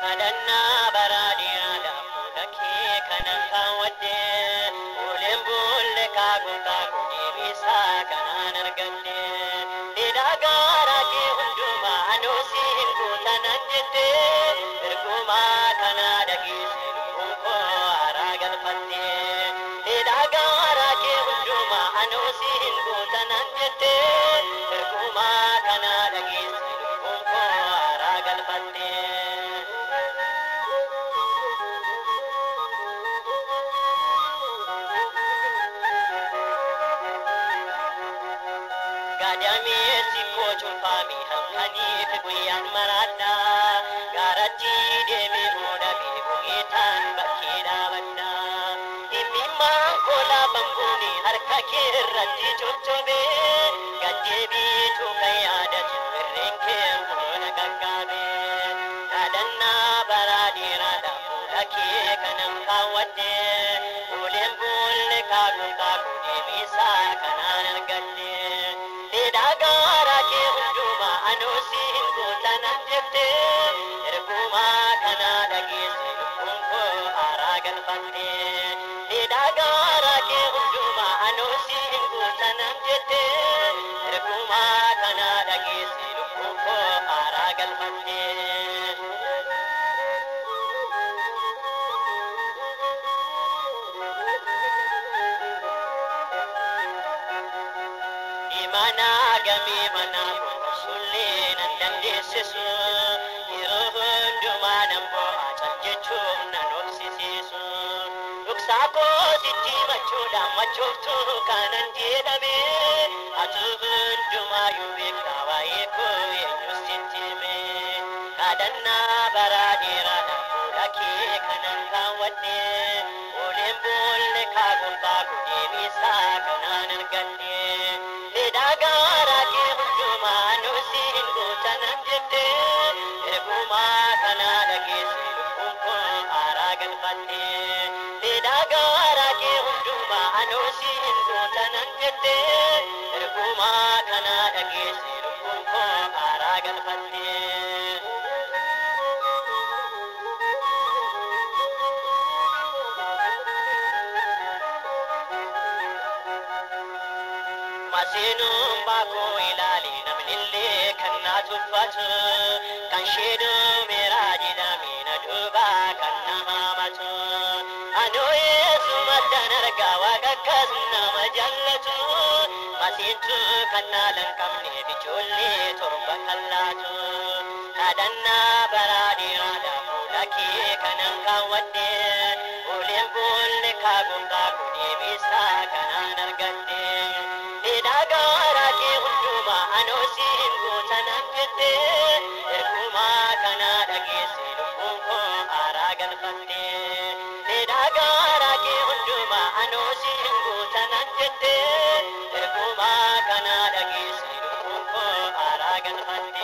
Kadhannaa bara dheeraadhaaf fuula kee kanan kaawwadhe, ooleen boolle kaa gooftaa koo deebisaa kanaan argadhe. Dheedaa gaaraa kee hundumaa anoo siin guutanan jette, ergumaa kana dhageesse lubbuun koo haaraa galfatte. Dheedaa gaaraa kee hundumaa anoo siin guutanan jette, ergumaa kana dhageesse lubbuun koo haaraa galfatte. Gadameessi koo cuunfame halkaniif guyyaan maraadha. Gaaratti deemee hodhamee gogeetaan bakkee dhaabadha. Dhimmimaan koo laafan buune harka kee irratti coccobee, gaddeebiitu kan yaadatu irreen kee koona qaqqabe. Kadhannaa bara dheeraadhaaf fuula kee kanan kaawwadhe, ooleen boolle kaa gooftaa koo deebisaa kanaan argadhe. Dheedaa gaaraa kee hundumaa anoo siin guutanan jette, ergumaa kana dhageesse lubbuun koo haaraa galfatte. Dheedaa gaaraa kee hundumaa anoo siin guutanan jette, ergumaa kana dhageesse lubbuun koo haaraa galfatte. Mana gamii mana sullee nan dandeessisu, yeroo hundumaa nan bo'a cal jechuun nan obsisiisu. Dhoksaa koo sitti machuudhaan machooftuu kanan jedhame, atu hundumaayyuu beektaa waa'ee koo eenyus sitti hime. Kadhannaa bara dheeraadhaaf fuula kee kanan kaawwadhe, ooleen boolle kaa gooftaa koo deebisaa kanaan argadhe. Dheedaa gaaraa kee hundumaa anoo siin guutanan jette, ergumaa kana dhageesse lubbuun koo haaraa galfatte. Dheedaa gaaraa kee hundumaa anoo siin guutanan jette, ergumaa kana dhageesse lubbuun koo haaraa galfatte. Maseenuun baakoo ilaali namnillee kan na tuffatu, kan sheeduu meeraa jedhame na duuba kan na haamatu. Anoo Yesuumattan argaa waaqa akkas nama jaallatu, maseentu kan na lanqabneef ijoollee 7 kan laatu. Kadhannaa bara dheeraadhaaf fuula kee kanan kaawwadhe, ooleen boolle kaa gooftaa koo deebisaa kanaan argadhe. Dheedaa gaaraa kee hundumaa anoo siin guutanan jette, ergumaa kana dhageesse lubbuun koo haaraa galfatte. Dheedaa gaaraa kee hundumaa anoo siin guutanan jette, ergumaa kana dhageesse lubbuun koo haaraa galfatte.